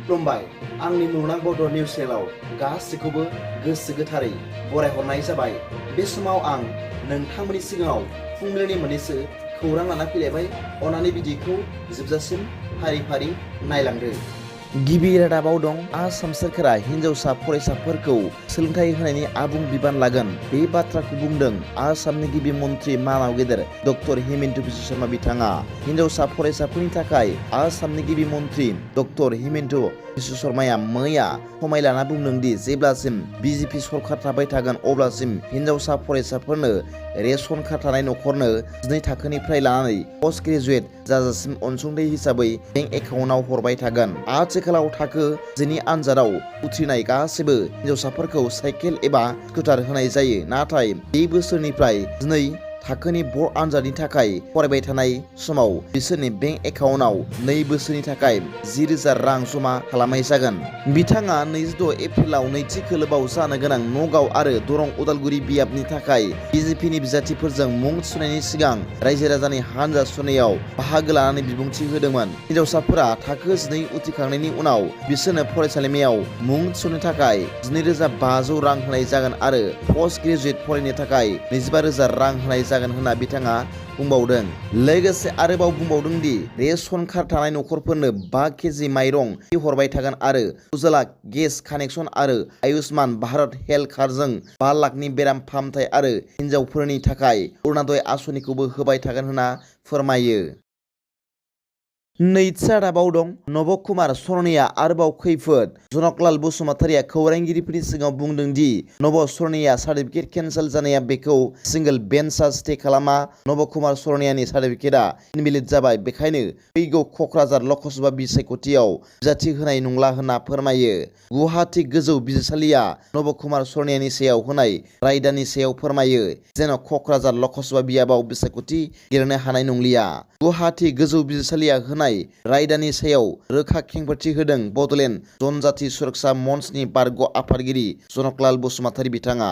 खुलुमबाय आंनि मुलुगनां बड' निउस चेनेलाव गासैखौबो गोसो गोथारै बरायहरनाय जाबाय। बे समाव आं नोंथांमोननि सिगाङाव फुंबिलिनि मोननैसो खौरां लाना फैलायबाय। अन्नानै भिडिअखौ जोबजासिम फारि फारि नायलांदो। गिबि रादाबाव दं आसाम सोरखारा हिन्जावसा फरायसाफोरखौ सोलोंथाइ होनायनि आबुं बिबान लागोन। बे बाथ्राखौ बुंदों आसामनि गिबि मन्त्रि मानाव गेदेर डक्टर हिमन्त बिश्व शर्मा बिथाङा। हिन्जावसा फरायसाफोरनि थाखाय आसामनि गिबि मन्त्रि डक्टर हिमन्त बिश्व शर्माया मैया समाय लाना बुंदों दि जेब्लासिम बिजेपि सरकार थाबाय थागोन अब्लासिम हिन्जावसा फरायसाफोरनो रेशन कार्ड थानाय नखरनो 2 थाखोनिफ्राय लानानै पस्ट ग्रेजुवेट जाजासिम अनसुंथाइ हिसाबै बेंक एकाउन्टआव हरबाय थागोन। आथिखालाव थाखो 2 आनजादाव उथ्रिनाय गासैबो हिन्जावसाफोरखौ साइकेल एबा स्कुटार होनाय जायो। नाथाय बे बोसोरनिफ्राय 2 थाखोनि बर्ड आनजादनि थाखाय फरायबाय थानाय समाव बिसोरनि बेंक एकाउन्टआव 2 बोसोरनि थाखाय 10,000 रां जमा खालामनाय जागोन। बिथाङा 26 एप्रिलाव नैथि खोलोबाव जानो गोनां नगाव आरो दरं उदालगुरि बियाबनि थाखाय बिजेपिनि बिजाथिफोरजों मुं थिसननायनि सिगां रायजो राजानि हानजा सुनायाव बाहागो लानानै बिबुंथि होदोंमोन। हिन्जावसाफोरा थाखो 2 उथ्रिखांनायनि उनाव बिसोरनो फरायसालिमायाव मुं थिसननो थाखाय 2,500 रां होनाय जागोन आरो पस्ट ग्रेजुवेट फरायनो थाखाय 25,000 रां होनाय जागोन होनना बिथाङा बुंबावदों। लोगोसे आरोबाव बुंबावदों दि रेशन कार्ड थानाय नखरफोरनो 5 केजि माइरं हरबाय थागोन आरो उजाला गेस कानेक्सन आरो आयुष्मान भारत हेल्थ कार्डजों 5 लाखनि बेराम फाहामथाय आरो हिन्जावफोरनि थाखाय अरुणोदय आसनिखौबो होबाय थागोन होनना फोरमायो। नैथि रादाबाव दं नब कुमार सरनेया आरोबाव खैफोद। जनकलाल बसुमतारिया खौरांगिरिफोरनि सिगाङाव बुंदों दि नब सरनेया सार्टिफिकेट केन्सेल जानाया बेखौ सिंगल बेन्चआ स्टे खालामा। नब कुमार सरनेयानि सार्टिफिकेटआ इनभेलिड जाबाय, बेखायनो फैगौ क'क्राझार लकसभा बिसायख'थियाव बिजाथि होनाय नंला होनना फोरमायो। गुवाहाटी गोजौ बिजिरसालिया नब कुमार सरनेयानि सायाव होनाय रायदानि सायाव फोरमायो जेन' क'क्राझार लकसभा बियाबाव बिसायख'थि गेलेनो हानाय नंलिया। गुवाहाटी गोजौ बिजिरसालिया होनाय रायदानि सायाव रोखा खेंफोरथि होदों बड'लेण्ड जनजाति सुरक्षा मन्चनि बारग' आफादगिरि जनकलाल बसुमतारि बिथाङा।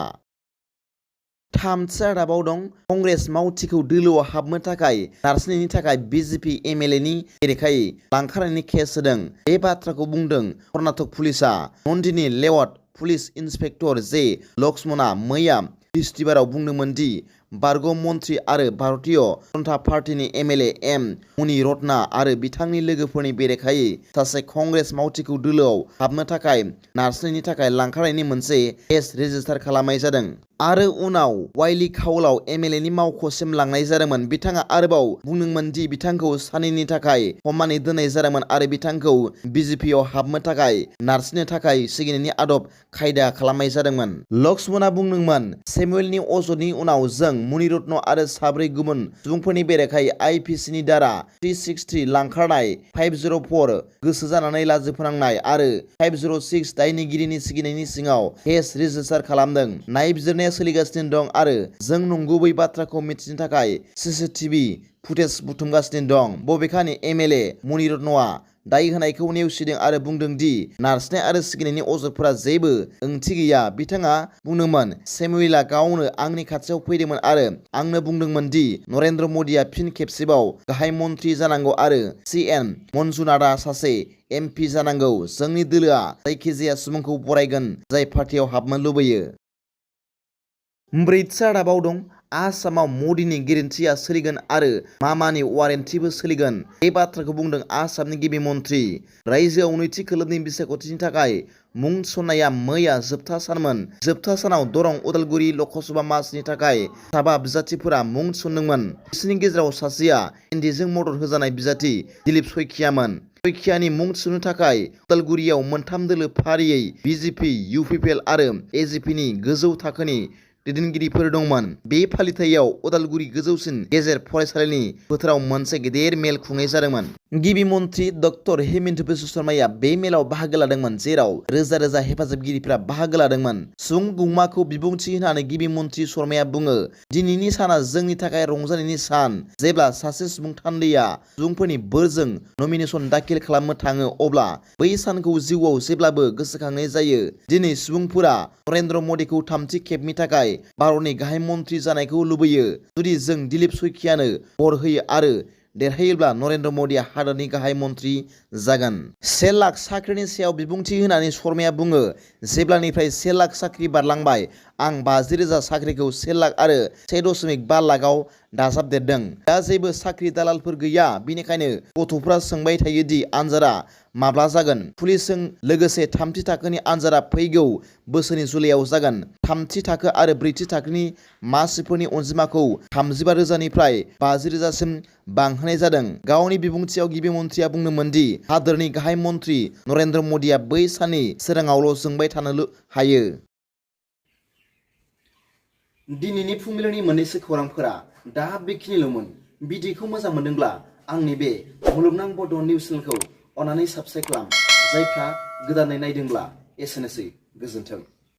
थामथि रादाबाव दं कंग्रेस मावथिखौ दोलोआव हाबनो थाखाय नारसिननायनि थाखाय बिजेपि एमएलएनि बेरेखायै लांखारनायनि केस होदों। बे बाथ्राखौ बुंदों कर्नाटक पुलिसआ। नन्दिनी लेआउट पुलिस इन्सपेक्टर जे लक्ष्मणआ मैया बृहस्पतिबाराव बुंदोंमोन दि बारग' मन्त्रि आरो भारतीय जनता पार्टीनि एमएलए एम मुनि रत्ना आरो बिथांनि लोगोफोरनि बेरेखायै सासे कंग्रेस मावथिखौ दोलोआव हाबनो थाखाय नारसिननायनि थाखाय लांखारनायनि मोनसे केस रेजिस्टार खालामनाय जादों आरो उनाव वाइलि खाउलाव एमएलएनि मावख'सिम लांनाय जादोंमोन। बिथाङा आरोबाव बुंदोंमोन दि बिथांखौ साननैनि थाखाय हमनानै दोननाय जादोंमोन आरो बिथांखौ बिजेपिआव हाबनो थाखाय नारसिननो थाखाय सिगिनायनि आदब खायदा खालामनाय जादोंमोन। लक्ष्मणआ बुंदोंमोन सेमुएलनि अजदनि उनाव जों मुनिरत्न आरो 7 गुबुन सुबुंफोरनि बेरेखायै आइपिसिनि दारा 363 लांखारनाय, 504 गोसो जानानै लाजि फोनांनाय आरो 506 दायनिगिरिनि सिगिनायनि सिङाव केस रेजिस्टार खालामदों। नायबिजिरनाया सोलिगासिनो दं आरो जों नंगुबै बाथ्राखौ मिथिनो थाखाय सीसीटीवी फुटेज बुथुमगासिनो दं। बबेखानि एमएलए मुनिरत्नआ दाय होनायखौ नेवसिदों आरो बुंदों दि नारसिननाय आरो सिगिनायनि अजदफोरा जेबो ओंथि गैया। बिथाङा बुंदोंमोन सेमुएलआ गावनो आंनि खाथियाव फैदोंमोन आरो आंनो बुंदोंमोन दि नरेन्द्र मदिया फिन खेबसेबाव गाहाय मन्त्रि जानांगौ आरो सीएन मन्जुनाथआ सासे एमपि जानांगौ। जोंनि दोलोआ जायखिजाया सुबुंखौ बरायगोन जाय पार्टियाव हाबनो लुबैयो। ब्रैथि रादाबाव दं आसामाव मदिनि गेरेन्टिया सोलिगोन आरो मामानि वारेन्टिबो सोलिगोन। बे बाथ्राखौ बुंदों आसामनि गिबि मन्त्रि। रायजोआव नैथि खोलोबनि बिसायख'थिनि थाखाय मुं थिसननाया मैया जोबथा सानमोन। जोबथा सानाव दरं उदालगुरि लकसभा मासिनि थाखाय 7 बिजाथिफोरा मुं थिसनदोंमोन। बिसोरनि गेजेराव सासेया एनडिएजों मदद होजानाय बिजाथि दिलीप शइकियामोन। शइकियानि मुं थिसननो थाखाय उदालगुरियाव 3 दोलो फारियै बिजेपि, इउपिपिएल आरो एजिपिनि गोजौ थाखोनि दैदेनगिरिफोर दंमोन। बे फालिथायाव उदालगुरि गोजौसिन गेजेर फरायसालिनि फोथाराव मोनसे गेदेर मेल खुंनाय जादोंमोन। गिबि मन्त्रि डक्टर हिमन्त बिश्व शर्माया बे मेलाव बाहागो लादोंमोन, जेराव रोजा रोजा हेफाजाबगिरिफोरा बाहागो लादोंमोन। सुबुं गौमाखौ बिबुंथि होनानै गिबि मन्त्रि शर्माया बुङो दिनैनि साना जोंनि थाखाय रंजानायनि सान। जेब्ला सासे सुबुं थान्दैया सुबुंफोरनि बोरजों नमिनेशन दाखिल खालामनो थाङो अब्ला बै सानखौ जिउआव जेब्लाबो गोसोखांनाय जायो। दिनै सुबुंफोरा नरेन्द्र मदिखौ 3थि खेबनि थाखाय भारतनि गाहाय मन्त्रि जानायखौ लुबैयो। जुदि जों दिलीप शइकियानो भट होयो आरो देरहायोब्ला नरेन्द्र मदिया हादोरनि गाहाय मन्त्रि जागोन। 1 लाख साख्रिनि सायाव बिबुंथि होनानै शर्माया बुङो, जेब्लानिफ्राय 1 लाख साख्रि बारलांबाय, आं 50,000 साख्रिखौ 1 लाख आरो 1.5 लाखआव दाजाबदेरदों। दा जेबो साख्रि दालालफोर गैया, बिनिखायनो गथ'फ्रा सोंबाय थायो दि आनजादा माब्ला जागोन। पुलिसजों लोगोसे 3थि थाखोनि आनजादा फैगौ बोसोरनि जुलाइयाव जागोन। 3थि थाखो आरो 4थि थाखोनि मासिफोरनि अनजिमाखौ 35,000निफ्राय 50,000सिम बांहोनाय जादों। गावनि बिबुंथियाव गिबि मन्थ्रिया बुंदोंमोन दि हादोरनि गाहाय मन्त्रि नरेन्द्र मदिया बै साननि सोराङावल' जोंबाय थानो हायो। दिनैनि फुंबिलिनि मोननैसो खौरांफोरा दा बेखिनिल'मोन। भिडिअखौ मोजां मोनदोंब्ला आंनि बे मुलुगनां बड' निउस चेनेलखौ अन्नानै साबस्क्राइब खालाम। जायफ्रा गोदानै नायदोंब्ला एसेनोसै, गोजोन्थों।